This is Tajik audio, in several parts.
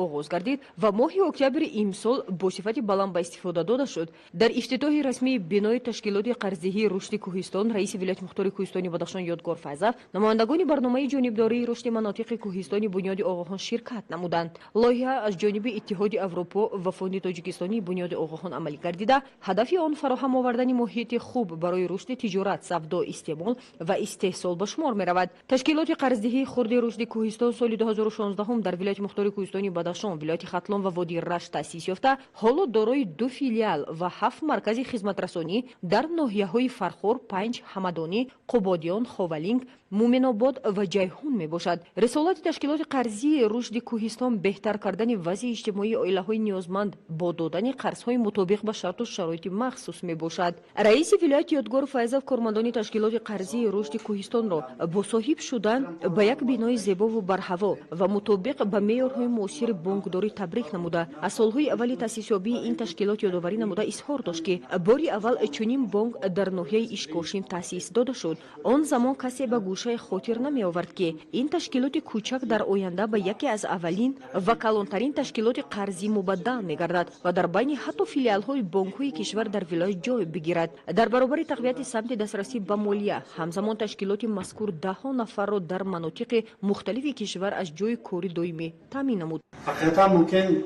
Оғоз гардид ва моҳи октябри имсол бо сифати баланд ба истифода дода шуд. Дар ифтитоҳи расмии бинои ташкилоти қарздиҳии рушди Кӯҳистон раиси вилояти мухтори Кӯҳистони Бадахшон Ёдгор Файзов, намояндагони барномаи ҷонибдории рушди манотиқи кӯҳистони Бунёди Оғохон ширкат намуданд. Лоиҳа аз ҷониби Иттиҳоди Аврупо ва Фонди Тоҷикистонии Бунёди Оғохон амалӣ гардида, ҳадафи он фароҳам овардани муҳити хуб барои рушди тиҷорат, савдо, истеъмол ва истеҳсол ба шумор меравад. Ташкилоти қарздиҳии хурди рушди Кӯҳистон соли 2016 дар вилояти мухтори Кӯҳистони Бадахшон, вилояти Хатлон ва водии Рашт таъсис ёфта, ҳоло дорои ду филиал ва ҳафт маркази хизматрасонӣ дар ноҳияҳои Фархор, Панҷ, Ҳамадонӣ, Қубодиён, Ховалинг, Муъминобод ва Ҷайҳун мебошад. Рисолати ташкилоти қарзии рушди Кӯҳистон беҳтар кардани вазъи иҷтимоии оилаҳои ниёзманд бо додани қарзҳои мутобиқ ба шарту шароити махсус мебошад. Раиси вилоят Ёдгор Файзов кормандони ташкилоти қарзии рушди Кӯҳистонро бо соҳиб шудан ба як бинои зебову барҳаво ва мутобиқ ба меъёрҳои муосири бонкдорӣ табрик намуда, аз солҳои аввали таъсисёбии ин ташкилот ёдоварӣ намуда, изҳор дошт, ки бори аввал чунин бонк дар ноҳияи Ишкошим таъсис дода шуд. Он замон касе ба гӯшаи хотир намеовард, ки ин ташкилоти кӯчак дар оянда ба яке аз аввалин ва калонтарин ташкилоти қарзӣ мубаддал мегардад ва дар байни ҳатто филиалҳои бонкҳои кишвар дар вилоят ҷой бигирад. Дар баробари тақвияти самти дастрасӣ ба молия, ҳамзамон ташкилоти мазкур даҳҳо нафарро дар манотиқи мухталифи кишвар аз ҷойи кори доимӣ таъмин намуд. Ҳақиқатан, мумкин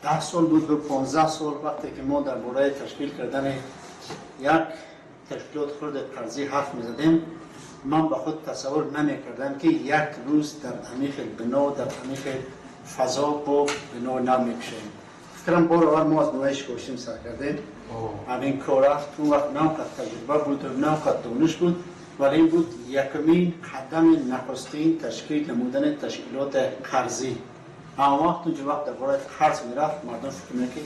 10 сол буд ба 15 сол, вақте ки мо дар бораи ташкил кардани як ташкилоти хурди қарзӣ ҳарф мезадем, ман ба худ тасаввур намекардам, ки як рӯз дар ҳамин хел бино, дар ҳамин хел фазо бо бинои нав мекушоем. Фикрам, бори аввал мо аз ноҳияи Ишкошим сар кардем ҳамин кора. Он вақт на он қадр таҷриба буд, на он қадр дониш буд, вале ин буд якумин қадами нахустин ташкил намудани ташкилоти қарзӣ. Он вақт унҷо вақт дар бораи қарз мерафт, мардум фикр мекард, ки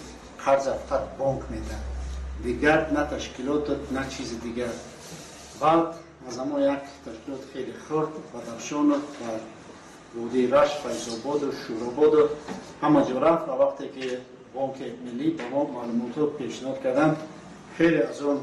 қарз фақат бонк медиҳад, дигар на ташкилоту на чизи дигар. Баъд аз ҳамон як ташкилоти хеле хурд Бадахшону ва водии Рашт, Файзободу, Шӯрободу ҳама ҷо рафт. Ва вақте ки Бонки Миллӣ ба мо маълумотҳо пешниҳод карданд, хеле аз он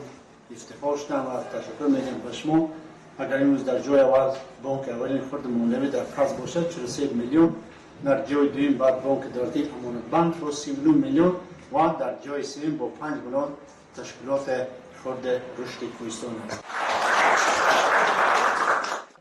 ифтихор шудам ва ташаккур мегӯям ба шумо. Агар имрӯз дар ҷои аввал бонки аввалини хурди молиявӣ дар қарз бошад, 43 миллион, дар ҷои дуюм баъд бонки давлатии Амонатбанк бо 39 миллион ва дар ҷои сеюм бо 5 миллион ташкилоти хурди рушди Кӯҳистон аст.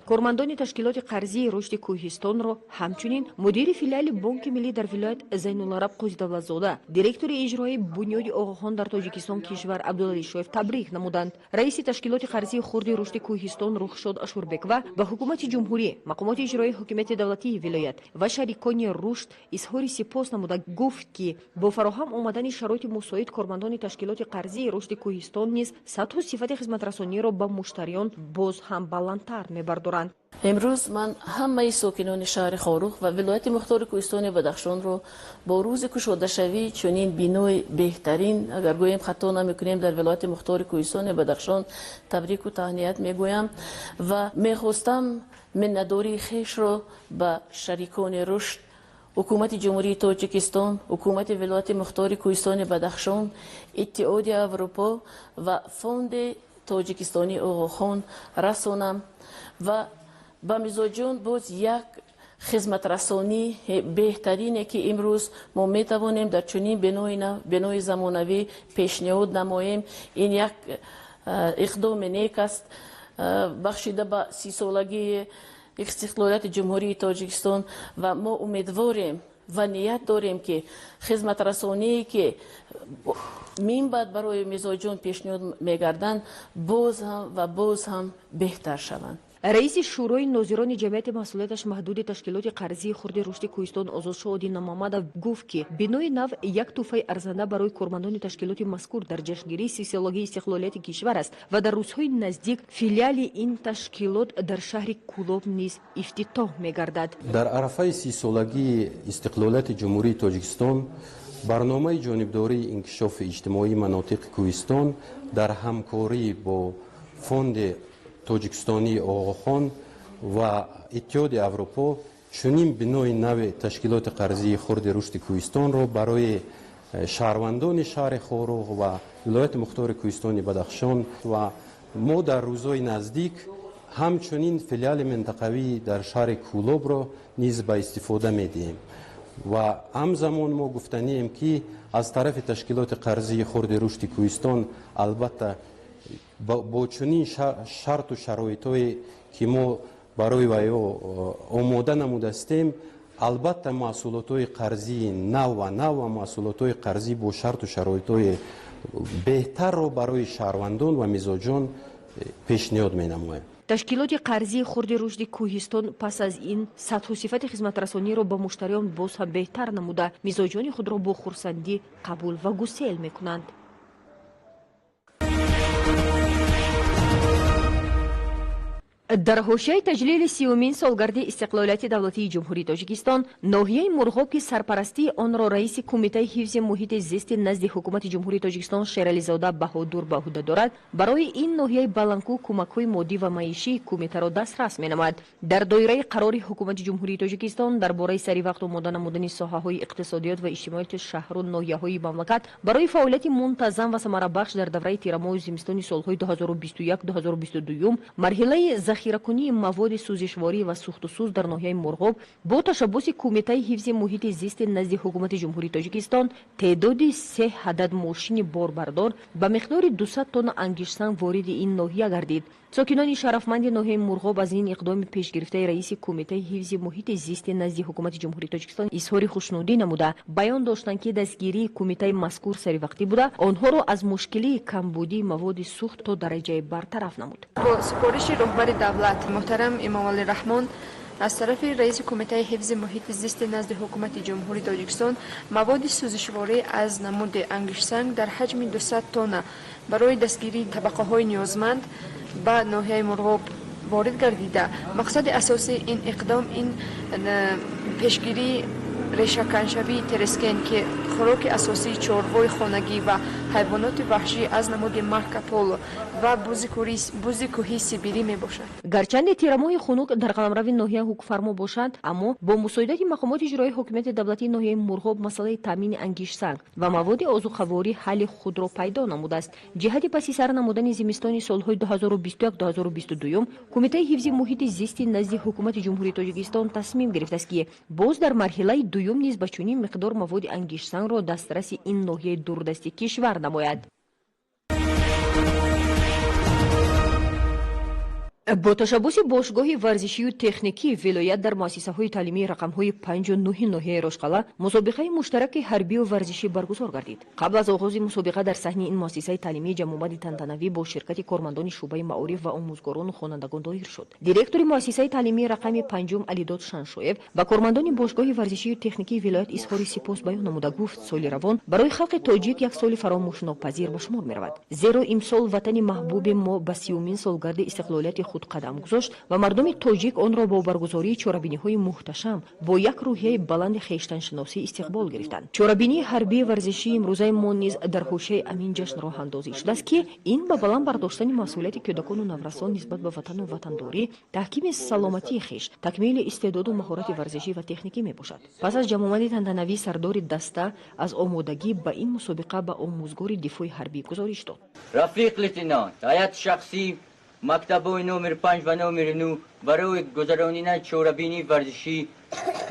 Кормандони ташкилоти қарзии рушди Кӯҳистонро ҳамчунин мудири филиали Бонки Миллӣ дар вилоят Зайнулараб Қозидавлатзода, директори иҷроии Бунёди Оғохон дар Тоҷикистон кишвар Абдулалишоев табрик намуданд. Раиси ташкилоти қарзии хурди рушди Кӯҳистон Рухшод Ашурбекова ба ҳукумати ҷумҳурӣ, мақомоти иҷроии ҳокимияти давлатии вилоят ва шарикони рушд изҳори сипос намуда, гуфт, ки бо фароҳам омадани шароити мусоид кормандони ташкилоти қарзии рушди Кӯҳистон низ сатҳу сифати хизматрасониро ба муштариён боз ҳам баландтар мебардоранд. Имрӯз ман ҳамаи сокинони шаҳри Хоруғ ва вилояти мухтори Кӯҳистони Бадахшонро бо рӯзи кушодашавии чунин бинои беҳтарин, агар гӯем, хато намекунем, дар вилояти мухтори Кӯҳистони Бадахшон табрику таҳният мегӯям ва мехостам миннатдории хешро ба шарикони рушд, ҳукумати Ҷумҳурии Тоҷикистон, ҳукумати вилояти мухтори Кӯҳистони Бадахшон, Иттиҳоди Аврупо ва Фонди Тоҷикистонии Оғохон расонам ва ба мизоҷон боз як хизматрасонии беҳтарине, ки имрӯз мо метавонем дар чунин бинои замонавӣ пешниҳод намоем. Ин як иқдоми нек аст, бахшида ба 30-солагии истиқлолияти Ҷумҳурии Тоҷикистон, ва мо умедворем ва ният дорем, ки хизматрасоние, ки минбаъд барои мизоҷон пешниҳод мегарданд, боз ҳам ва боз ҳам беҳтар шаванд. Раиси Шӯрои нозирони ҷамъияти масъулияташ маҳдуди ташкилоти қарзии хурди рушди Кӯҳистон Озодшо Одинамамадов гуфт, ки бинои нав як тӯҳфаи арзанда барои кормандони ташкилоти мазкур дар ҷашнгирии 30-солагии истиқлолияти кишвар аст ва дар рӯзҳои наздик филиали ин ташкилот дар шаҳри Кӯлоб низ ифтитоҳ мегардад. Дар арафаи 30-солагии истиқлолияти Ҷумҳурии Тоҷикистон барномаи ҷонибдории инкишофи иҷтимоии манотиқи кӯҳистон дар ҳамкорӣ бо Фонди Тоҷикистонии Оғохон ва Иттиҳоди Аврупо чунин бинои нави ташкилоти қарзии хурди рушди Кӯҳистонро барои шаҳрвандони шаҳри Хоруғ ва вилояти мухтори Кӯҳистони Бадахшон ва мо дар рӯзҳои наздик ҳамчунин филиали минтақавӣ дар шаҳри Кӯлобро низ ба истифода медиҳем. Ва ҳамзамон мо гуфтанием, ки аз тарафи ташкилоти қарзии хурди рушди кӯҳистон албатта бо чунин шарту шароитҳое ки мо барои вайо омода намудастем, албатта маҳсулотҳои қарзии нав ва нав ва маҳсулотҳои қарзӣ бо шарту шароитҳои беҳтарро барои шаҳрвандон ва мизоҷон пешниҳод менамоем. Ташкилоти қарзии хурди рушди кӯҳистон пас аз ин сатҳу сифати хизматрасониро ба муштариён боз ҳам беҳтар намуда, мизоҷони худро бо хурсандӣ қабул ва гусел мекунанд. Дар ҳошияи таҷлили 30-умин солгарди истиқлолияти давлатии Ҷумҳурии Тоҷикистон, ноҳияи Мурғоб, ки сарпарастии онро раиси Кумитаи ҳифзи муҳити зисти назди Ҳукумати Ҷумҳурии Тоҷикистон Шерализода Баҳодур ба ӯҳда дорад, барои ин ноҳияи баландкӯ кӯмакҳои моддӣ ва маишии кумитаро дастрас менамояд. Дар доираи қарори Ҳукумати Ҷумҳурии Тоҷикистон дар бораи саривақт омода намудани соҳаҳои иқтисодиёт ва иҷтимоияти шаҳру ноҳияҳои мамлакат барои фаъолияти мунтазам ва самарабахш дар давраи тирамоҳу зимистони солҳои 2021-2022, марҳилаи захиракунии маводи сӯзишворӣ ва сӯхтусӯз дар ноҳияи Мурғоб бо ташаббуси Кумитаи ҳифзи муҳити зисти назди Ҳукумати Ҷумҳурии Тоҷикистон теъдоди 3 адад мошини борбардор ба миқдори 200 тонна ангиштсанг вориди ин ноҳия гардид. Сокинони шарафманди ноҳияи Мурғоб аз ин иқдоми пешгирифтаи раиси Кумитаи ҳифзи муҳити зисти назди Ҳукумати Ҷумҳурии Тоҷикистон изҳори хушнудӣ намуда, баён доштанд, ки дастгирии кумитаи мазкур саривақтӣ буда, онҳоро аз мушкилии камбудии маводи сӯхт то дараҷае бартараф намуд. Бо супориши роҳбари давлат муҳтарам Эмомалӣ Раҳмон аз тарафи раиси Кумитаи ҳифзи муҳити зисти назди Ҳукумати Ҷумҳурии Тоҷикистон маводи сӯзишворӣ аз намуди ангиштсанг дар ҳаҷми 200 тонна барои дастгирии табақаҳои ниёзманд ба ноҳияи Мурғоб ворид гардида. Мақсади асосии ин иқдом ин пешгирии решаканшавии терескен, ки хӯроки асосии чорвои хонагӣ ва ҳайвоноти ваҳшӣ аз намуди Марко Поло ва бузи кӯҳии Сибирӣ мебошад. Гарчанде тирамоҳи хунук дар қаламрави ноҳия ҳукмфармо бошанд, аммо бо мусоидати мақомоти иҷроии ҳокимияти давлатии ноҳияи Мурғоб масъалаи таъмини ангиштсанг ва маводи озуқаворӣ ҳалли худро пайдо намудааст. Ҷиҳати паси сар намудани зимистони солҳои 2021-2022 Кумитаи ҳифзи муҳити зисти назди Ҳукумати Ҷумҳурии Тоҷикистон тасмим гирифтааст, ки боз дар марҳилаи дуюм низ ба чунин миқдор маводи ангиштсангро дастраси ин ноҳияи дурдасти кишвар намояд. Бо ташаббуси бошгоҳи варзишию техникии вилоят дар муассисаҳои таълимии рақамҳои 5 9 ноҳияи Рошқала мусобиқаи муштараки ҳарбию варзишӣ баргузор гардид. Қабл аз оғози мусобиқа дар саҳни ин муассисаи таълимии ҷамъомади тантанавӣ бо ширкати кормандони шӯъбаи маориф ва омӯзгорону хонандагон доир шуд. Директори муассисаи таълимии рақами 5 Алидод Шаншоев ба кормандони бошгоҳи варзишию техникии вилоят изҳори сипос баён намуда гуфт, соли равон барои халқи тоҷик як соли фаромӯшнопазир ба шумор меравад, зеро имсол ватани маҳбуби мо ба 30-умин солгарди истиқлолияти худ қадам гузошт ва мардуми тоҷик онро бо баргузории чорабиниҳои муҳташам бо як рӯҳияи баланди хештаншиносӣ истиқбол гирифтанд. Чорабинии ҳарбии варзишии имрӯзаи мо низ дар ҳошияи амин ҷашн роҳандозӣ шудааст, ки ин ба баланд бардоштани масъулияти кӯдакону наврасон нисбат ба ватану ватандорӣ, таҳкими саломатии хеш, такмили истеъдоду маҳорати варзишӣ ва техникӣ мебошад. Пас аз ҷамъомади тантанавӣ сардори даста аз омодагӣ ба ин мусобиқа ба омӯзгори дифои ҳарбӣ гузориш дод. Рафиқ лейтенант, ҳайати шахсӣ мактабҳои номер 5 ва номер 9 барои гузаронидани чорабинии варзишӣ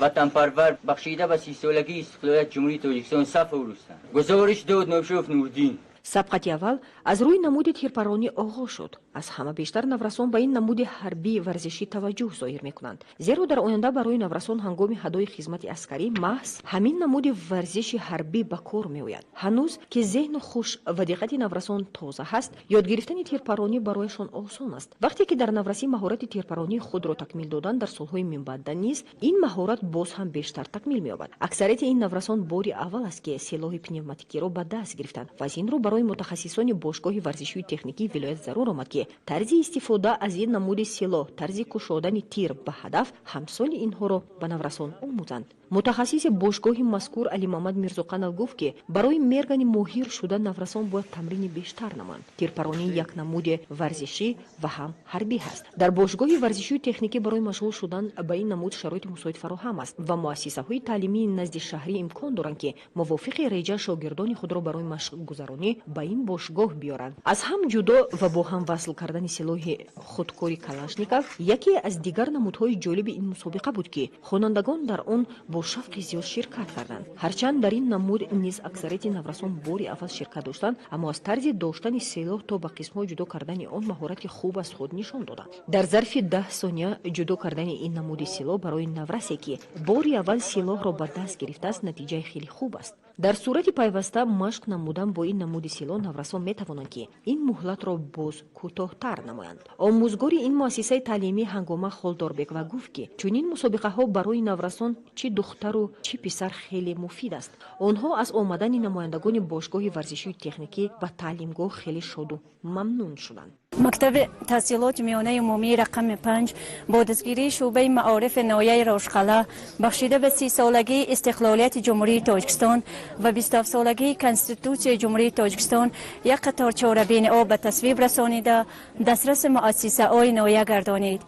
ватанпарвар бахшида ба 30-солагии истиқлолияти Ҷумҳурии Тоҷикистон саф орустанд. Гузориш дод Нобшоев Нурдин. Сабқати аввал аз рӯи намуди тирпаронӣ оғоз шуд. Аз ҳама бештар наврасон ба ин намуди ҳарбии варзишӣ таваҷҷӯҳ зоҳир мекунанд, зеро дар оянда барои наврасон ҳангоми ҳадои хизмати аскарӣ маҳз ҳамин намуди варзиши ҳарбӣ ба кор меояд. Ҳанӯз ки зеҳну хуш ва диққати наврасон тоза ҳаст, ёд гирифтани тирпаронӣ барояшон осон аст. Вақте ки дар наврасӣ маҳорати тирпаронии худро такмил додан, дар солҳои минбаъда низ ин маҳорат боз ҳам бештар такмил меёбад. Аксарияти ин наврасон бори аввал аст, ки силоҳи пневматикиро ба даст гирифтанд ва аз ин рӯ барои мутахассисони бошгоҳи варзишию техникии вилоят зарур омад, ки тарзи истифода аз ин намуди силоҳ, тарзи кушодани тир ба ҳадаф ҳамсоли инҳоро ба наврасон омӯзанд. Мутахассиси бошгоҳи мазкур Алимамад Мирзоқанов гуфт, ки барои мергани моҳир шуда наврасон бояд тамрини бештар намоянд. Тирпаронӣ як намуди варзишӣ ва ҳам ҳарбӣ ҳаст. Дар бошгоҳи варзишию техникӣ барои машғул шудан ба ин намуд шароити мусоид фароҳам аст ва муассисаҳои таълимии назди шаҳрӣ имкон доранд, ки мувофиқи реҷа шогирдони худро барои машқгузаронӣ ба ин бошгоҳ биёранд. Аз ҳам ҷудо ва бо ҳам васл кардани силоҳи худкори Калашников яке аз дигар намудҳои ҷолиби ин мусобиқа буд, ки хонандагон дар он бо шавқи зиёд ширкат карданд. Ҳарчанд дар ин намуд низ аксарияти наврасон бори аввал ширкат доштанд, аммо аз тарзи доштани силоҳ то ба қисмҳо ҷудо кардани он маҳорати хуб аз худ нишон доданд. Дар зарфи 10 сония ҷудо кардани ин намуди силоҳ барои наврасе, ки бори аввал силоҳро ба даст гирифтааст, натиҷаи хеле хуб аст. Дар сурати пайваста машқ намудан бо ин намуди силоҳ наврасон метавонанд, ки ин муҳлатро боз кӯтоҳтар намоянд. Омӯзгори ин муассисаи таълимӣ Ҳангома Холдорбекова гуфт, ки чунин мусобиқаҳо барои наврасон, чӣ духтару чӣ писар, хеле муфид аст. Онҳо аз омадани намояндагони бошгоҳи варзишию техникӣ ба таълимгоҳ хеле шоду мамнун шуданд. Мактаби таҳсилоти миёнаи умумии рақами 5 бо дастгирии шӯъбаи маорифи ноҳияи Рошқалъа бахшида ба 30-солагии истиқлолияти Ҷумҳурии Тоҷикистон ва 27-солагии Конститутсияи Ҷумҳурии Тоҷикистон як қатор чорабиниҳо ба тасвиб расонида, дастраси муассисаҳои ноҳия гардонид.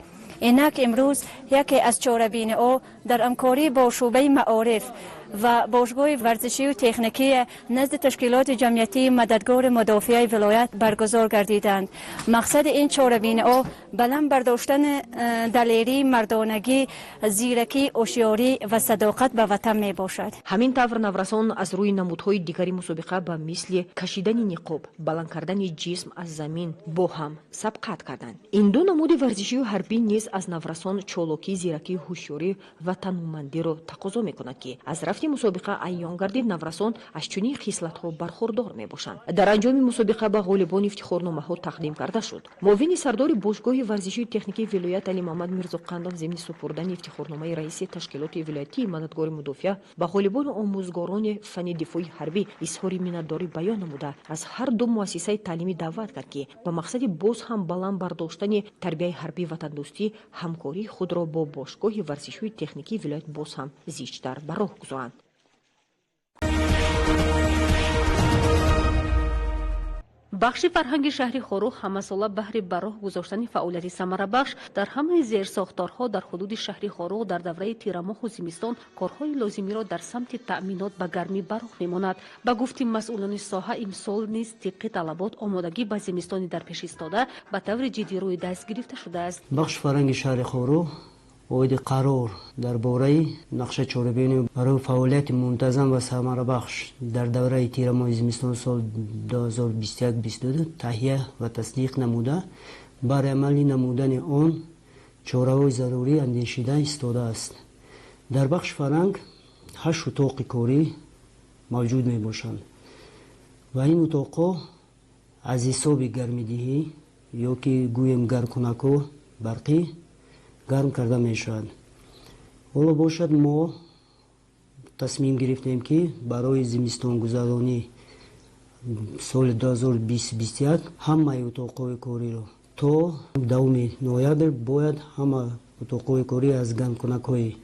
Инак имрӯз яке аз чорабиниҳо дар ҳамкорӣ бо шӯъбаи маориф ва бошгоҳи варзишию техникии назди ташкилоти ҷамъиятии мададгори мудофиаи вилоят баргузор гардиданд. Мақсади ин чорабиниҳо баланд бардоштани далерӣ, мардонагӣ, зиракӣ, ҳушёрӣ ва садоқат ба ватан мебошад. Ҳамин тавр наврасон аз рӯи намудҳои дигари мусобиқа ба мисли кашидани ниқоб, баланд кардани ҷисм аз замин бо ҳам сабқат карданд. Ин ду намуди варзишию ҳарбӣ низ аз наврасон чолокӣ, зиракӣ, ҳушёрӣ ва танумандиро тақозо мекунад, ки аз рафти мусобиқа айён гардид наврасон аз чунин хислатҳо бархурдор мебошанд. Дар анҷоми мусобиқа ба ғолибон ифтихорномаҳо тақдим карда шуд. Муовини сардори бошгоҳи варзишию техникии вилоят Алимуҳаммад Мирзоқандов зимни супурдани ифтихорномаи раиси ташкилоти вилоятии мададгори мудофиа ба ғолибону омӯзгорони фанни дифои ҳарбӣ изҳори миннатдорӣ баён намуда, аз ҳар ду муассисаи таълимӣ даъват кард, ки ба мақсади боз ҳам баланд бардоштани тарбияи ҳарбии ватандӯстӣ ҳамкории худро бо бошгоҳи варзишии техникии вилоят боз ҳам зичтар ба роҳ гузоранд. Бахши фарҳанги шаҳри Хоруғ ҳамасола баҳри ба роҳ гузоштани фаъолияти самарабахш дар ҳамаи зерсохторҳо дар ҳудуди шаҳри Хоруғ дар давраи тирамоҳу зимистон корҳои лозимиро дар самти таъминот ба гармӣ ба роҳ мемонад. Ба гуфти масъулони соҳа, имсол низ тибқи талабот омодагӣ ба зимистони дар пеш истода ба таври ҷиддӣ рӯи даст гирифта шудааст. Бахши фарҳанги шаҳри Хоруғ оиди қарор дар бораи нақша чорабинӣ барои фаъолияти мунтазам ва самарабахш дар давраи тирамоҳи зимистон сол 2021-22 таҳия ва тасдиқ намуда, барои амалӣ намудани он чораҳои зарурӣ андешида истодааст. Дар бахши фарҳанг 8 утоқи корӣ мавҷуд мебошанд ва ин утоқҳо аз ҳисоби гармидиҳӣ ё ки гӯем гармкунакҳо барқӣ гарм карда мешавад. Ҳоло бошад, мо тасмим гирифтем, ки барои зимистонгузаронӣ соли 2020-21 ҳамаи утоқҳои кориро то 10 ноябр бояд ҳама утоқҳои корӣ аз гармкунакҳои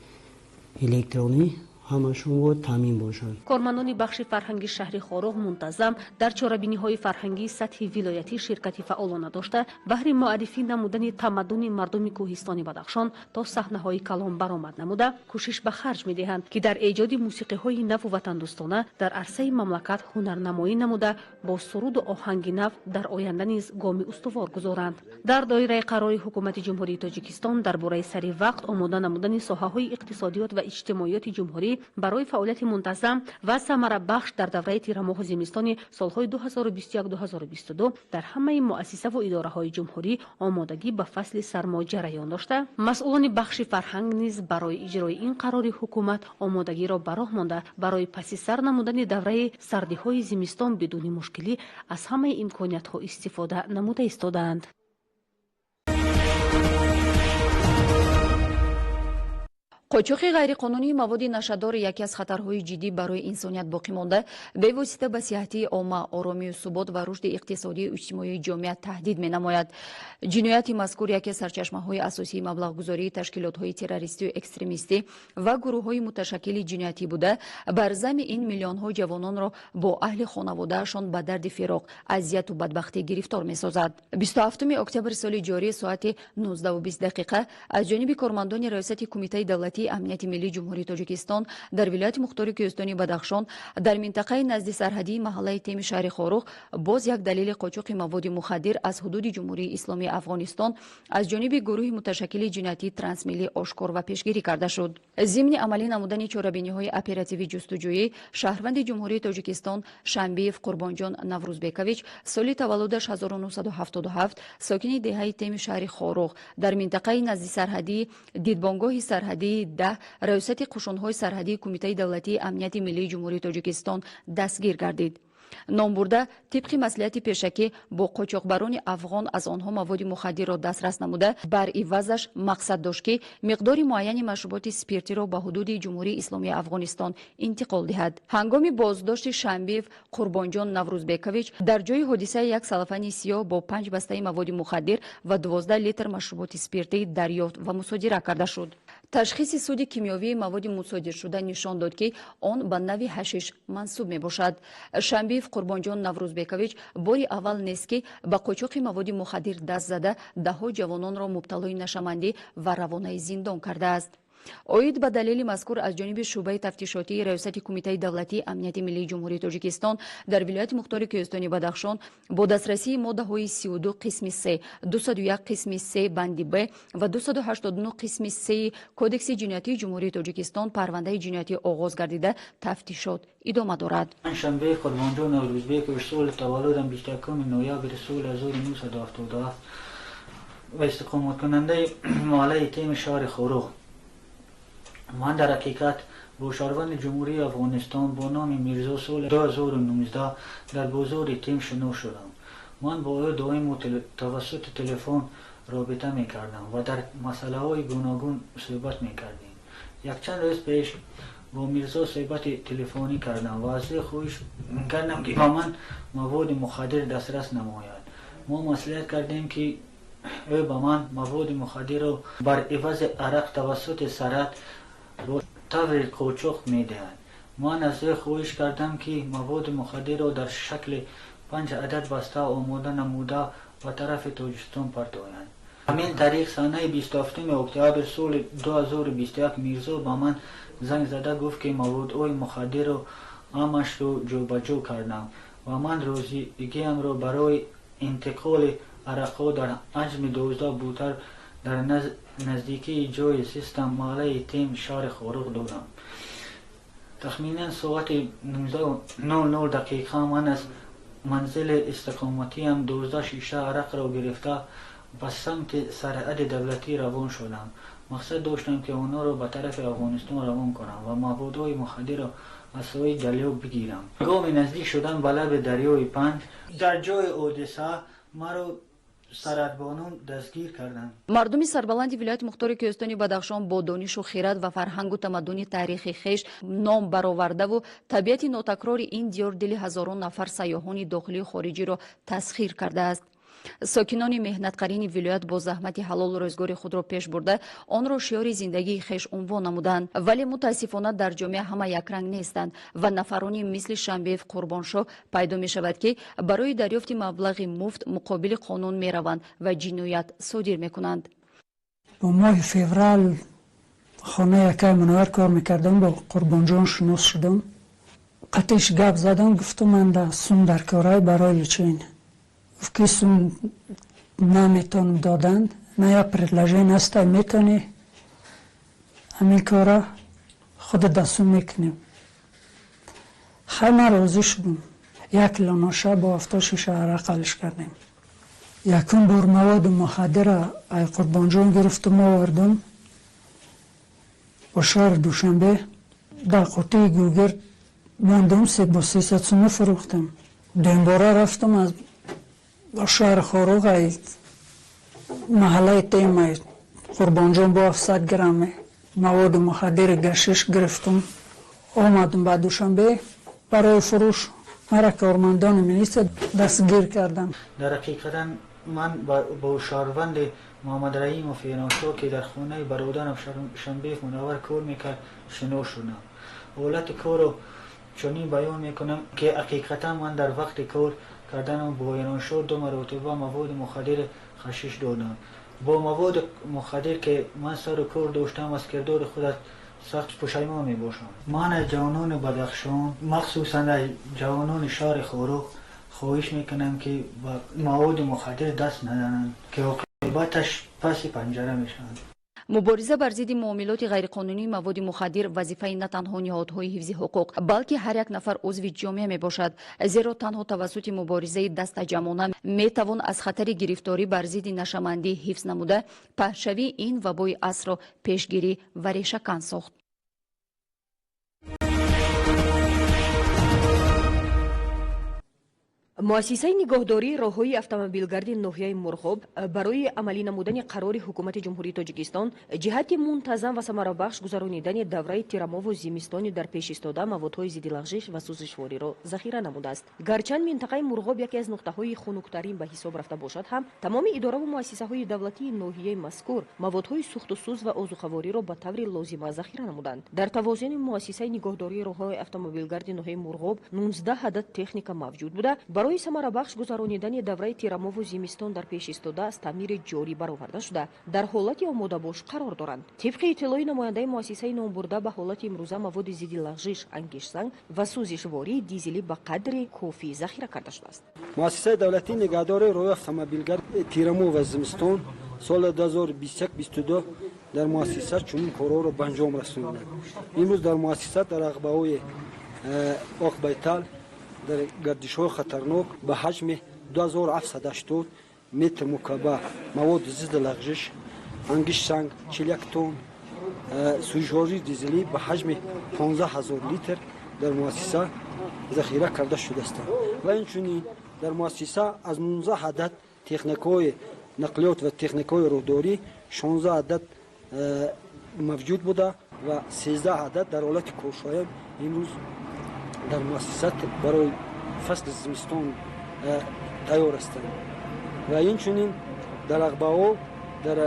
электронӣ ҳамашон бояд таъмин бошанд. Кормандони бахши фарҳанги шаҳри Хоруғ мунтазам дар чорабиниҳои фарҳангии сатҳи вилоятӣ ширкати фаъолона дошта, баҳри муаррифӣ намудани тамаддуни мардуми кӯҳистони Бадахшон то саҳнаҳои калон баромад намуда, кӯшиш ба харҷ медиҳанд, ки дар эҷоди мусиқиҳои наву ватандӯстона дар арсаи мамлакат ҳунарнамоӣ намуда, бо суруду оҳанги нав дар оянда низ гоми устувор гузоранд. Дар доираи қарори ҳукумати Ҷумҳурии Тоҷикистон дар бораи сари вақт омода намудани соҳаҳои иқтисодиёт ва иҷтимоиёти ҷумҳурӣ барои фаъолияти мунтазам ва самарабахш дар давраи тирамоҳу зимистони солҳои 2021-2022 дар ҳамаи муассисаву идораҳои ҷумҳурӣ омодагӣ ба фасли сармо ҷараён дошта, масъулони бахши фарҳанг низ барои иҷрои ин қарори ҳукумат омодагиро ба роҳ монда, барои паси сар намудани давраи сардиҳои зимистон бидуни мушкилӣ аз ҳамаи имкониятҳо истифода намуда истодаанд. Қочоқи ғайриқонунии маводи нашъадор яке аз хатарҳои ҷиддӣ барои инсоният боқӣ монда, бевосита ба сиҳатии омма, оромию субот ва рушди иқтисодию иҷтимоии ҷомеа таҳдид менамояд. Ҷинояти мазкур яке аз сарчашмаҳои асосии маблағгузории ташкилотҳои террористию экстремистӣ ва гурӯҳҳои муташаккили ҷиноятӣ буда, бар зами ин миллионҳо ҷавононро бо аҳли хонаводаашон ба дарди фироқ, азияту бадбахтӣ гирифтор месозад. 27 октябри соли ҷорӣ соати 19:20 аз ҷониби кормандони раёсати Кумитаи давлатии давлатии амнияти миллии Ҷумҳурии Тоҷикистон дар вилояти мухтори Кӯҳистони Бадахшон дар минтақаи назди сарҳадии маҳаллаи Теми шаҳри Хоруғ боз як далели қочоқи маводи мухаддир аз ҳудуди Ҷумҳурии Исломии Афғонистон аз ҷониби гурӯҳи муташаккили ҷиноятии трансмиллӣ ошкор ва пешгирӣ карда шуд. Зимни амалӣ намудани чорабиниҳои оперативӣ ҷустуҷӯӣ шаҳрванди Ҷумҳурии Тоҷикистон Шамбиев Қурбонҷон Наврӯзбекович соли таваллудаш 1977 сокини деҳаи Теми шаҳри Хоруғ дар минтақаи назди сарҳадии дидбонгоҳи сарҳадии 10 раёсати қушунҳои сарҳадии Кумитаи давлатии амнияти миллии Ҷумҳурии Тоҷикистон дастгир гардид. Номбурда тибқи маслиҳати пешакӣ бо қочоқбарони афғон аз онҳо маводи мухаддирро дастрас намуда, бар ивазаш мақсад дошт, ки миқдори муайяни машруботи спиртиро ба ҳудуди Ҷумҳурии Исломии Афғонистон интиқол диҳад. Ҳангоми боздошти Шамбиев Қурбонҷон Наврӯзбекович дар ҷои ҳодиса як салафани сиёҳ бо 5 бастаи маводи мухаддир ва 12 литр машруботи спиртӣ дарёфт ва мусодира карда шуд. Ташхиси суди кимиёвии маводи мусодиршуда нишон дод, ки он ба нави ҳашиш мансуб мебошад. Шамбиев Қурбонҷон Наврӯзбекович бори аввал нест, ки ба қочоқи маводи мухаддир даст зада, даҳҳо ҷавононро мубталои нашамандӣ ва равонаи зиндон кардааст. Оид ба далели мазкур аз ҷониби шӯъбаи тафтишотии раёсати Кумитаи давлатии амнияти миллии Ҷумҳурии Тоҷикистон дар вилояти мухтори Кӯҳистони Бадахшон бо дастрасии моддаҳои 32 қисми 3, 201 қисми 3 банди Б ва 289 қисми 3 Кодекси ҷиноятии Ҷумҳурии Тоҷикистон парвандаи ҷиноятӣ оғоз гардида, тафтишот идома дорад. Шанбеев Қурбонҷон Наврӯзбекович соли таваллудам 21 ноябри соли 1977 ва истиқоматкунандаи маҳаллаи Теми шаҳри Хоруғ. Ман дар ҳақиқат бо шаҳрванди Ҷумҳурии Афғонистон бо номи Мирзо соли 2019 дар бозори Тем шинос шудам. Ман бо ӯ доимо тавассути телефон робита мекардам ва дар масъалаҳои гуногун суҳбат мекардем. Якчанд рӯз пеш бо Мирзо суҳбати телефонӣ кардам ва аз ӯ хоҳиш кардам, ки ба ман маводи мухаддир дастрас намояд. Мо маслиҳат кардем, ки ӯ ба ман маводи мухаддирро бар ивази арақ тавассути сарҳад бо таври қочоқ медиҳад. Ман аз ӯ хоҳиш кардам, ки маводи мухаддирро дар шакли 5 адад баста омода намуда ба тарафи Тоҷикистон партоянд. Ҳамин тариқ санаи 27 октябр соли 2021 Мирзо ба ман занг зада гуфт, ки маводҳои мухаддирро ҳамашро ҷобаҷо кардам ва ман розигиамро барои интиқоли арақҳо дар ҳаҷми 12 бутал дар наздикии ҷои зистам маҳаллаи Тем шаҳри Хоруғ додам. Тахминан соати 19:00 дақиқа ман аз манзили истиқоматиам 12 шиша арақро гирифта ба самти сарҳади давлатӣ равон шудам. Мақсад доштам, ки онҳоро ба тарафи Афғонистон равон кунам ва маводҳои мухаддирро аз сӯи дарё бигирам. Ҳангоми наздик шудан ба лаби дарёи Панҷ дар ҷои ҳодиса маро сарҳадбонон дастгир карданд. Мардуми сарбаланди вилояти мухтори Кӯҳистони Бадахшон бо донишу хирад ва фарҳангу тамаддуни таърихи хеш ном баровардаву табиати нотакрори ин диёр дили ҳазорон нафар сайёҳони дохилию хориҷиро тасхир кардааст. Сокинони меҳнатқарини вилоят бо заҳмати ҳалол рӯзгори худро пеш бурда, онро шиёри зиндагии хеш унвон намуданд. Вале мутаассифона дар ҷомеа ҳама якранг нестанд ва нафарони мисли Шамбиев Қурбоншоҳ пайдо мешавад, ки барои дарёфти маблағи муфт муқобили қонун мераванд ва ҷиноят содир мекунанд. Бо моҳи феврал хонаи акай Мунаввар кор мекардам, бо Қурбонҷон шинос шудам. Қатиш гап задам, гуфтум ман да сум дар корай барои лечение. Гуфт, ки сум наметонам додан, на як предложение ҳаста, метонӣ ҳамин кора худат да сум мекунем. Хай, ман розӣ шудам. 1 кило ноша бо 70 шиша арақ алиш кардем. Якум бор маводи мухаддира ай Қурбонҷон гирифтум, овардум ба шаҳри Душанбе, дар қутии гугирд мондум, бо 300 сумӣ фурӯхтам. Дуюмбора рафтам аз шаҳри Хоруғ, ай маҳаллаи Тем, ай Қурбонҷон бо 700 грамм маводи мухаддири гашиш гирифтум, омадам ба Душанбе барои фурӯш. Мара кормандони милиса дастгир карданд. Дар ҳақиқатан ман бо шаҳрванди Муҳаммадраҳимов Эроншоҳ, ки дар хонаи бародарам Шанбеев Мунаввар кор мекард, шинос шудам. Ҳолати корро чунин баён мекунам, ки ҳақиқатан ман дар вақти кор карданам бо Эроншоҳ 2 маротиба маводи мухаддири хашиш додам. Бо маводи мухаддир ки ман сару кор доштам, аз кирдори худ сахт пушаймон мебошам. Ман аз ҷавонони Бадахшон, махсусан аз ҷавонони шаҳри Хоруғ хоҳиш мекунам, ки ба маводи мухаддир даст назананд, ки оқибаташ паси панҷара мешаванд. Мубориза бар зидди муомилоти ғайриқонунии маводи мухаддир вазифаи на танҳо ниҳодҳои ҳифзи ҳуқуқ, балки ҳар як нафар узви ҷомеа мебошад, зеро танҳо тавассути муборизаи дастаҷамъона метавон аз хатари гирифторӣ бар зидди нашъамандӣ ҳифз намуда, паҳншавии ин вабои асрро пешгирӣ ва решакан сохт. Муассисаи нигоҳдории роҳҳои автомобилгарди ноҳияи Мурғоб барои амалӣ намудани қарори Ҳукумати Ҷумҳурии Тоҷикистон ҷиҳати мунтазам ва самарабахш гузаронидани давраи тирамову зимистони дар пеш истода маводҳои зиддилағжиш ва сӯзишвориро захира намудааст. Гарчанд минтақаи Мурғоб яке аз нуқтаҳои хунуктарин ба ҳисоб рафта бошад ҳам, тамоми идораву муассисаҳои давлатии ноҳияи мазкур маводҳои сӯхтусӯз ва озуқавориро ба таври лозима захира намуданд. Дар тавозуни муассисаи нигоҳдории роҳҳои автомобилгарди ноҳияи Мурғоб 19 адад техника мавҷуд буда, барои самарабахш гузаронидани давраи тирамову зимистон дар пеш истода аз таъмири ҷорӣ бароварда шуда, дар ҳолати омодабош қарор доранд. Тибқи иттилои намояндаи муассисаи номбурда, ба ҳолати имрӯза маводи зидди лағжиш, ангиштсанг ва сӯзишвории дизелӣ ба қадри кофӣ захира карда шудааст. Муассисаи давлатии нигаҳдории роҳи автомобилгард тирамоҳ ва зимистон соли 2021-22 дар муассиса чунин корҳоро ба анҷом расониданд. Имрӯз дар муассиса дар ағбаҳои Оқбайтал дар гардишҳои хатарнок ба ҳаҷми 2780 метр мукаба маводи зидди лағжиш, ангиштсанг 41 тонн, сӯзишвории дизелӣ ба ҳаҷми 15 000 литр дар муассиса захира карда шудаастанд. Ва инчунин дар муассиса аз 19 адад техникаҳои нақлиёт ва техникаҳои роҳдорӣ 16 адад мавҷуд буда ва 13 адад дар ҳолати коршоям имрӯз дар муассиса барои фасли зимистон тайёр ҳастанд. Ва инчунин дар ағбаҳо дар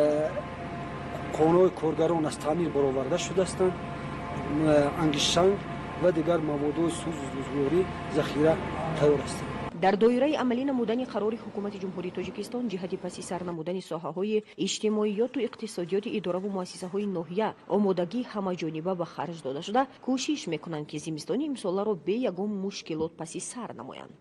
хонаҳои коргарон аз таъмир бароварда шудаастанд, ангиштсанг ва дигар маводҳои сӯзишворӣ захира тайёр ҳастанд. Дар доираи амалӣ намудани қарори Ҳукумати Ҷумҳурии Тоҷикистон ҷиҳати паси сар намудани соҳаҳои иҷтимоиёту иқтисодиёти идораву муассисаҳои ноҳия омодагии ҳамаҷониба ба харҷ дода шуда, кӯшиш мекунанд, ки зимистони имсоларо бе ягон мушкилот паси сар намоянд.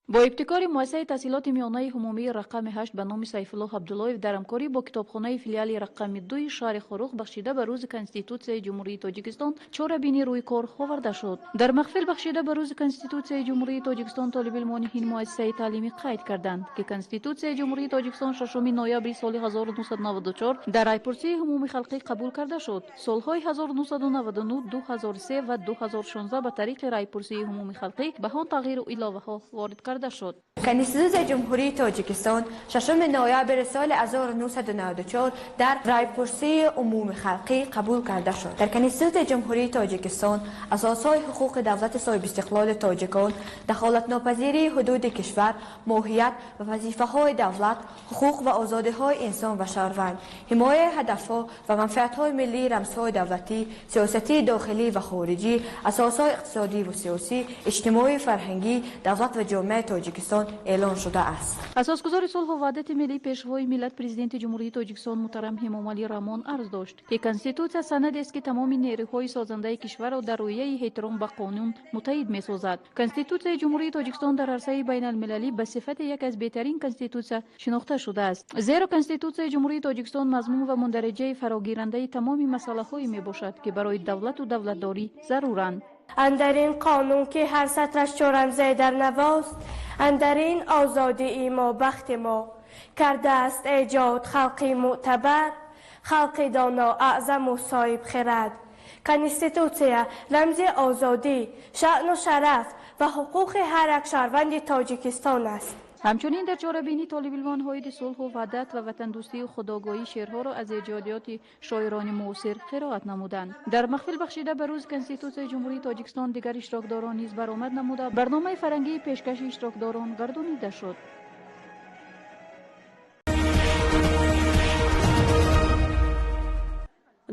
Бо ибтикори муассисаи таҳсилоти миёнаи умумии рақами 8 ба номи Сайфуллоҳ Абдуллоев дар ҳамкорӣ бо китобхонаи филиали рақами 2 шаҳри Хоруғ бахшида ба рӯзи Конститутсияи Ҷумҳурии Тоҷикистон чорабинӣ рӯи кор оварда шуд. Дар маҳфил бахшида ба рӯзи Конститутсияи Ҷумҳурии Тоҷикистон толибилмони ин муассисаи таълимӣ қайд карданд, ки Конститутсияи Ҷумҳурии Тоҷикистон 6 ноябри соли 1994 дар райпурсии умумихалқӣ қабул карда шуд. Солҳои 1999, 2003 ва 2016 ба тариқи райпурсии умумихалқӣ ба он тағйиру иловаҳо ворид карда шуд. Конститутсияи Ҷумҳурии Тоҷикистон 6 ноябри соли 1994 дар райпурсии умумихалқӣ қабул карда шуд. Дар Конститутсияи Ҷумҳурии Тоҷикистон асосҳои ҳуқуқи давлати соҳибистиқлоли тоҷикон, дахолатнопазирии ҳудуди кишвар, моҳият ва вазифаҳои давлат, ҳуқуқ ва озодиҳои инсон ва шаҳрванд, ҳимояи ҳадафҳо ва манфиатҳои миллӣ, рамзҳои давлатӣ, сиёсатии дохилӣ ва хориҷӣ, асосҳои иқтисодӣ ва сиёсӣ, иҷтимоию фарҳангӣ, давлат ва ҷомеаи Тоҷикистон эълон шудааст. Асосгузори сулҳу ваҳдати миллӣ, пешвои миллат, президенти Ҷумҳурии Тоҷикистон муҳтарам Эмомалӣ Раҳмон арз дошт, ки Конститутсия санадест, ки тамоми нерӯҳои созандаи кишварро дар рӯяи эҳтиром ба қонун муттаҳид месозад. Конститутсияи Ҷумҳурии Тоҷикистон дар арсаи байналмилалӣ ба сифати яке аз беҳтарин конститутсия шинохта шудааст. Зеро Конститутсияи Ҷумҳурии Тоҷикистон мазмун ва мундариҷаи фарогирандаи тамоми масъалаҳое мебошад, ки барои давлату давлатдорӣ заруранд. Андар ин қонун, ки ҳар сатраш чу рамзе дар навост, андар ин озодии мо бахти мо кардааст эҷод халқи мӯътабар, халқи доно, аъзаму соҳибхирад. Конститутсия рамзи озодӣ, шаъну шараф ва ҳуқуқи ҳар як шаҳрванди Тоҷикистон аст. Ҳамчунин дар чорабинӣ толибилмон ҳоиди сулҳу ваҳдат ва ватандӯстию худогоҳӣ шеърҳоро аз эҷодиёти шоирони муосир қироат намуданд. Дар маҳфил бахшида ба рӯзи Конститутсияи Ҷумҳурии Тоҷикистон дигар иштирокдорон низ баромад намуда, барномаи фарҳангии пешкаши иштирокдорон гардонида шуд.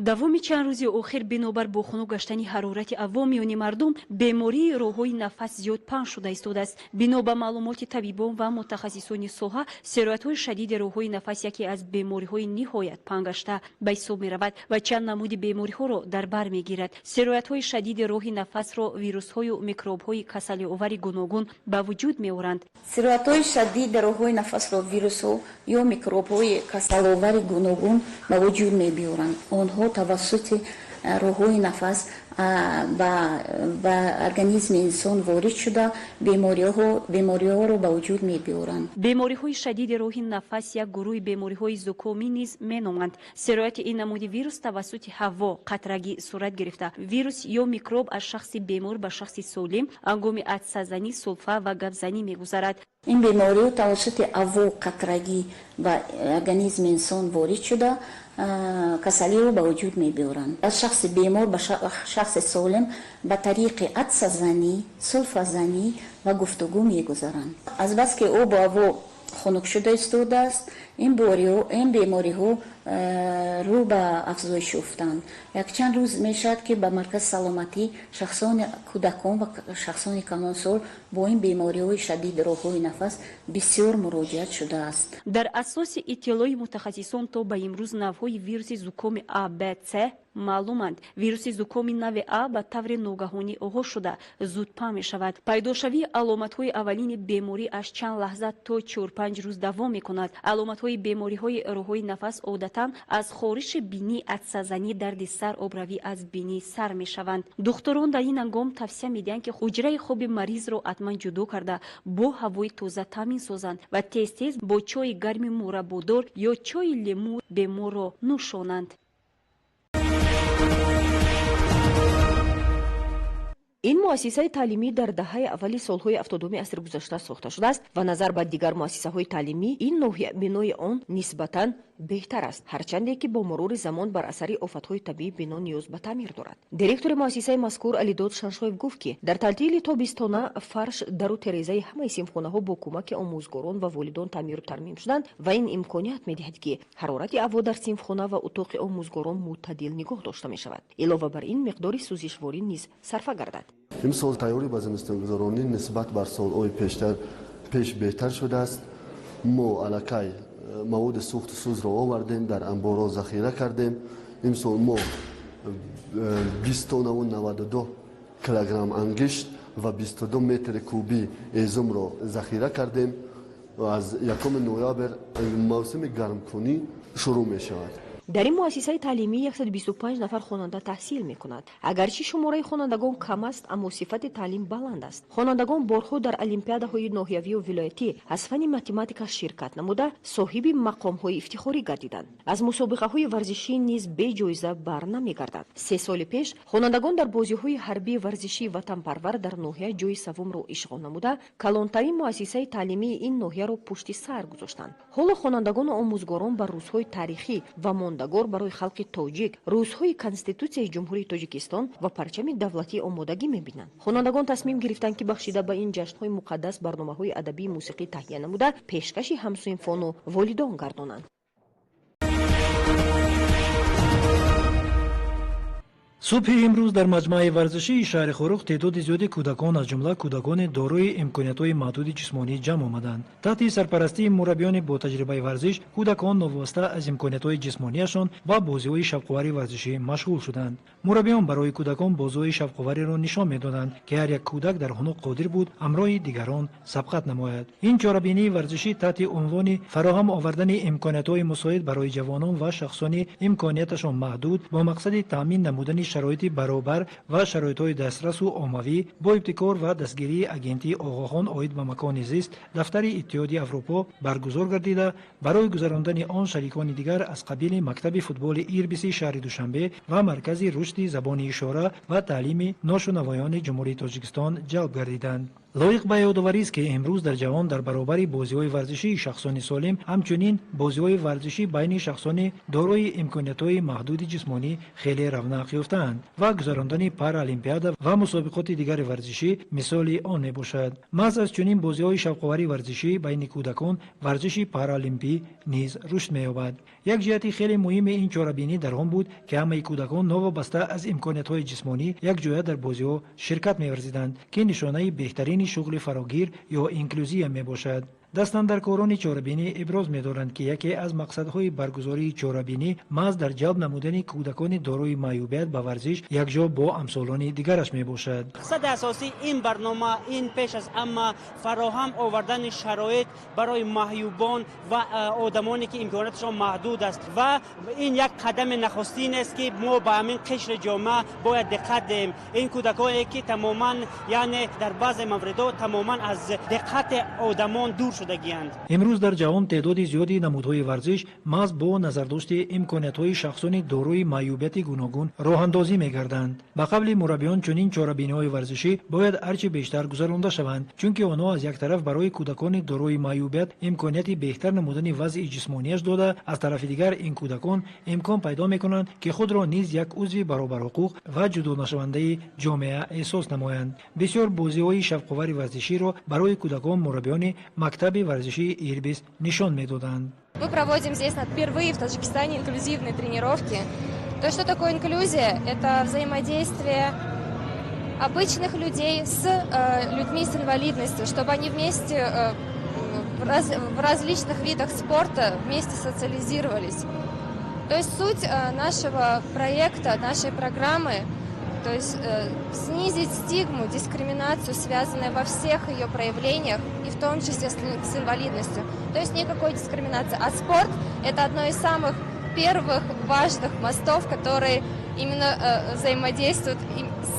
Давоми чанд рӯзи охир бинобар бо хунук гаштани ҳарорати ҳаво миёни мардум бемории роҳҳои нафас зиёд паҳн шуда истодааст. Бино ба маълумоти табибон ва мутахассисони соҳа, сироятҳои шадиди роҳҳои нафас яке аз бемориҳои ниҳоят паҳн гашта ба ҳисоб меравад ва чанд намуди бемориҳоро дар бар мегирад. Сироятҳои шадиди роҳи нафасро вирусҳою микробҳои касалиовари гуногун ба вуҷуд меоранд. Сироятҳои шадиди роҳҳои нафасро вирусҳо ё микробҳои касаловари гуногун ба вуҷуд мебиёранд. Онҳо тавассути роҳҳои нафас ба организми инсон ворид шуда бемориҳоро ба вуҷуд мебиёранд. Бемориҳои шадиди роҳи нафас як гурӯҳи бемориҳои зукомӣ низ меноманд. Сирояти ин намуди вирус тавассути ҳаво қатрагӣ сурат гирифта, вирус ё микроб аз шахси бемор ба шахси солим ҳангоми атсазанӣ, сулфа ва гапзанӣ мегузарад. Ин бемориҳо тавассути ҳаво қатрагӣ ба организми инсон ворид шуда касалиро ба вуҷуд мебиёранд. Аз шахси бемор ба шахси солим ба тариқи атсазанӣ, сулфазанӣ ва гуфтугӯ мегузаранд. Азбаски обу ҳаво хунук шуда истодааст, ин бемориҳо рӯ ба афзоиш ёфтанд. Якчанд рӯз мешавад, ки ба маркази саломатӣ шахсони кӯдакон ва шахсони калонсол бо ин бемориҳои шадиди роҳҳои нафас бисёр муроҷиат шудааст. Дар асоси иттилои мутахассисон то ба имрӯз навъҳои вируси зукоми А, Б, С маълуманд. Вируси зукоми нави А ба таври ногаҳонӣ оғоз шуда зуд паҳн мешавад. Пайдошавии аломатҳои аввалини беморӣ аз чанд лаҳза то 4-5 рӯз давом мекунад. Аломатҳои бемориҳои роҳҳои нафас одатан аз хориши бинӣ, атсазанӣ, дарди сар, обравӣ аз бинӣ сар мешаванд. Духтурон дар ин ҳангом тавсия медиҳанд, ки ҳуҷраи хоби маризро ҳатман ҷудо карда бо ҳавои тоза таъмин созанд ва тез-тез бо чойи гарми мураббодор ё чойи лимӯ беморро нӯшонанд. Ин муассисаи таълимӣ дар даҳаи аввали солҳои 70-уми асри гузашта сохта шудааст ва назар ба дигар муассисаҳои таълимӣ ин ноҳия бинои он нисбатан беҳтар аст, ҳарчанде ки бо мурури замон бар асари офатҳои табиӣ бино ниёз ба таъмир дорад. Директори муассисаи мазкур Алидод Шаншоев гуфт, ки дар таътили тобистона фарш, дару терезаи ҳамаи синфхонаҳо бо кӯмаки омӯзгорон ва волидон таъмиру тармим шуданд ва ин имконият медиҳад, ки ҳарорати ҳаво дар синфхона ва утоқи омӯзгорон мӯътадил нигоҳ дошта мешавад. Илова бар ин миқдори сӯзишворӣ низ сарфа гардад. Имсол тайёрӣ ба зимистонгузаронӣ нисбат бар солҳои пеш беҳтар шудааст. Мо аллакай маводи сӯхту сӯзро овардем, дар анборҳо захира кардем. Имсол мо 20 тоннаву 92 килограмм ангишт ва 22 метри кубӣ эзумро захира кардем. Аз 1 ноябр мавсими гармкунӣ шурӯъ мешавад. Дар ин муассисаи таълимӣ 125 нафар хонанда таҳсил мекунад. Агарчи шумораи хонандагон кам аст, аммо сифати таълим баланд аст. Хонандагон борҳо дар олимпиадаҳои ноҳиявию вилоятӣ аз фанни математика ширкат намуда соҳиби мақомҳои ифтихорӣ гардиданд. Аз мусобиқаҳои варзишӣ низ беҷоиза бар намегарданд. 3 соли пеш хонандагон дар бозиҳои ҳарбии варзишии ватанпарвар дар ноҳия ҷои севумро ишғол намуда калонтарин муассисаи таълимии ин ноҳияро пушти сар гузоштанд. Ҳоло хонандагону омӯзгорон бар рӯзҳои таърихӣ ва мондагор барои халқи тоҷик, рӯзҳои Конститутсияи Ҷумҳурии Тоҷикистон ва парчами давлатӣ омодагӣ мебинанд. Хонандагон тасмим гирифтанд, ки бахшида ба ин ҷашнҳои муқаддас барномаҳои адабии мусиқӣ таҳия намуда пешкаши ҳамсинфону волидон гардонанд. Субҳи имрӯз дар маҷмӯаи варзишии шаҳри Хоруғ теъдоди зиёди кӯдакон, аз ҷумла кӯдакони дорои имкониятҳои маҳдуди ҷисмонӣ ҷамъ омаданд. Таҳти сарпарастии мураббиёни бо таҷрибаи варзиш кӯдакон новобаста аз имкониятҳои ҷисмонияшон ба бозиҳои шавқовари варзишӣ машғул шуданд. Мураббиён барои кӯдакон бозиҳои шавқовариро нишон медоданд, ки ҳар як кӯдак дар ҳуно қодир буд ҳамроҳи дигарон сабқат намояд. Ин чорабинии варзишӣ таҳти унвони фароҳам овардани имкониятҳои мусоид барои ҷавонон ва шахсони имконияташон маҳдуд бо мақсади таъмин намудани шароити баробар ва шароитҳои дастрасу оммавӣ бо ибтикор ва дастгирии агентии Оғохон оид ба макони зист дафтари Иттиҳоди Аврупо баргузор гардида, барои гузарондани он шарикони дигар аз қабили мактаби футболи Ирбиси шаҳри Душанбе ва маркази рушди забони ишора ва таълими ношунавоёни Ҷумҳурии Тоҷикистон ҷалб гардиданд. Лоиқ ба ёдоварист, ки имрӯз дар ҷаҳон дар баробари бозиҳои варзишии шахсони солим, ҳамчунин бозиҳои варзишӣ байни шахсони дорои имкониятҳои маҳдуди ҷисмонӣ хеле равнақ ёфтаанд ва гузарондани паралимпиада ва мусобиқоти дигари варзишӣ мисоли он мебошад. Маҳз аз чунин бозиҳои шавқовари варзишӣ байни кӯдакон варзиши паралимпӣ низ рушд меёбад. Як ҷиҳати хеле муҳими ин чорабинӣ дар он буд, ки ҳамаи кӯдакон новобаста аз имкониятҳои ҷисмонӣ якҷоя дар бозиҳо ширкат меварзиданд, ки нишонаи беҳтарини шуғли фарогир ё инклюзия мебошад. Дастандаркорони чорабинӣ иброз медоранд, ки яке аз мақсадҳои баргузории чорабинӣ маҳз дар ҷалб намудани кӯдакони дорои маъюбият ба варзиш якҷо бо амсолони дигараш мебошад. Мақсади асосии ин барнома ин пеш аз ҳама фароҳам овардани шароит барои маъюбон ва одамоне ки имконияташон маҳдуд аст ва ин як қадами нахустин аст, ки мо ба ҳамин қишри ҷомеа бояд диққат диҳем. Ин кӯдакое ки тамоман, яъне дар баъзе мавридҳо тамоман аз диққати одамон дур шуда. Имрӯз дар ҷаҳон теъдоди зиёди намудҳои варзиш маҳз бо назардошти имкониятҳои шахсони дорои маъюбияти гуногун роҳандозӣ мегарданд. Ба қавли мураббиён, чунин чорабиниҳои варзишӣ бояд ҳарчи бештар гузаронда шаванд, чунки онҳо аз як тараф барои кӯдакони дорои маъюбият имконияти беҳтар намудани вазъи ҷисмонияш дода, аз тарафи дигар ин кӯдакон имкон пайдо мекунанд, ки худро низ як узви баробарҳуқуқ ва ҷудонашавандаи ҷомеа эҳсос намоянд. Бисёр бозиҳои шавқовари варзиширо барои кӯдакон мураббиёни мактаби варзишии Ирбис нишон медоданд. Мы проводим здесь впервые в Таджикистане инклюзивные тренировки. То, что такое инклюзия, это взаимодействие обычных людей с людьми с инвалидностью, чтобы они вместе в различных видах спорта вместе социализировались. То есть суть нашего проекта, нашей программы, то есть снизить стигму, дискриминацию, связанную во всех ее проявлениях, и в том числе с инвалидностью. То есть никакой дискриминации. А спорт – это одно из самых первых важных мостов, которые именно взаимодействуют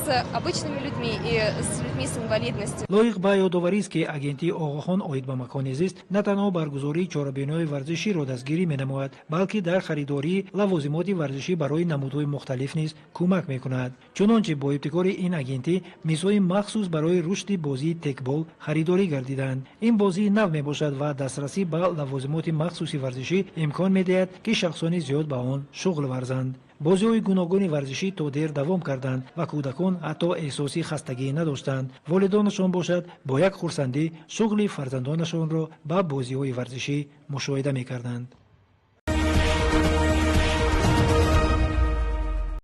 с обычными людьми и с людьми с инвалидностью. Лоиқ ба ёдоварист, ки агентии Оғохон оид ба макони зист на танҳо баргузории чорабиниҳои варзиширо дастгирӣ менамояд, балки дар харидории лавозимоти варзишӣ барои намудҳои мухталиф низ кӯмак мекунад. Чунончи бо ибтикори ин агентӣ мизҳои махсус барои рушди бозии текбол харидорӣ гардиданд. Ин бозии нав мебошад ва дастрасӣ ба лавозимоти махсуси варзишӣ имкон медиҳад, ки шахсони зиёд ба он шуғл варзанд. Бозиҳои гуногуни варзишӣ то дер давом карданд ва кӯдакон ҳатто эҳсоси хастагӣ надоштанд. Волидонашон бошад бо як хурсандӣ шуғли фарзандонашонро ба бозиҳои варзишӣ мушоҳида мекарданд.